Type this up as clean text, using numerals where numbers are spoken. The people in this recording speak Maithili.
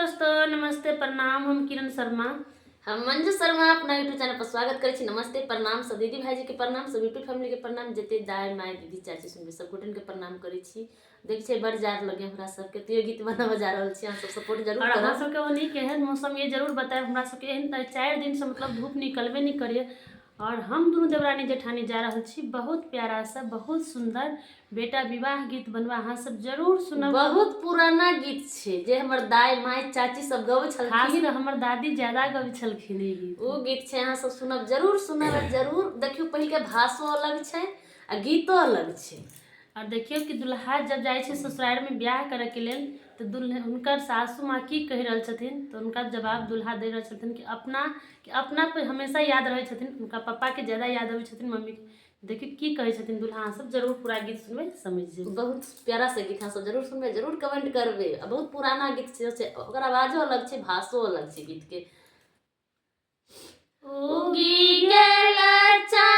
दोस्तों, नमस्ते, प्रणाम। हम किरण शर्मा, हम मंजू शर्मा अपना यूट्यूब चैनल पर स्वागत करै छी। नमस्ते, प्रणाम, सब दीदी भाईजी के प्रणाम, सब यूट्यूब फैमिली के प्रणाम, जते दाय माय दीदी चाची सुनबै सब गोटन के प्रणाम करै छी। देख छै बड़ जार लगे हमरा सबके, तैयो गीत बनाबऽ जा रहल छी। अहाँ सब सपोर्ट जरूर और अहाँ करब। सबके ओनी केहन मौसम ये जरूर बतायब। हमरा सबके एहन तऽ 4 दिन से मतलब धूप निकलबे नहीं करिए। और हम दुनू देवरानी जेठानी जा रहल छी बहुत प्यारा सा बहुत सुंदर बेटा विवाह गीत बनवा, अहाँ सब जरूर सुनब। बहुत पुराना गीत छै जे हमर दाय माय चाची सब गबै खास छलखिन। कऽ हमर दादी ज्यादा गबै छलखिन ई गीत। ओ गीत छै, अहाँ सब सुनब, जरूर सुनब आ जरूर देखियौ। पहिलके भाषो अलग छै आ गीतो अलग छै। और देखियौ कि दुल्हा जब जाइ छै ससुरारि में ब्याह करे के लेल तऽ दुल्हन हुनकर सासू माँ की कहि रहल छथिन, तऽ हुनका जवाब दुल्हा दे रहल छथिन कि अपना पे हमेशा याद रहै छथिन, हुनका पप्पा के ज्यादा याद अबै छथिन मम्मी के। देखियौ की कहै छथिन दुल्हा, अहाँ सब जरूर पूरा गीत सुनबै, समझ जेबै। बहुत प्यारा से गीत, अहाँ सब जरूर सुनबै, जरूर कमेंट करबै। आ बहुत पुराना गीत सेहो छै, ओकर आवाजो अलग छै, भाषो अलग छै गीत के। उगी गेल चान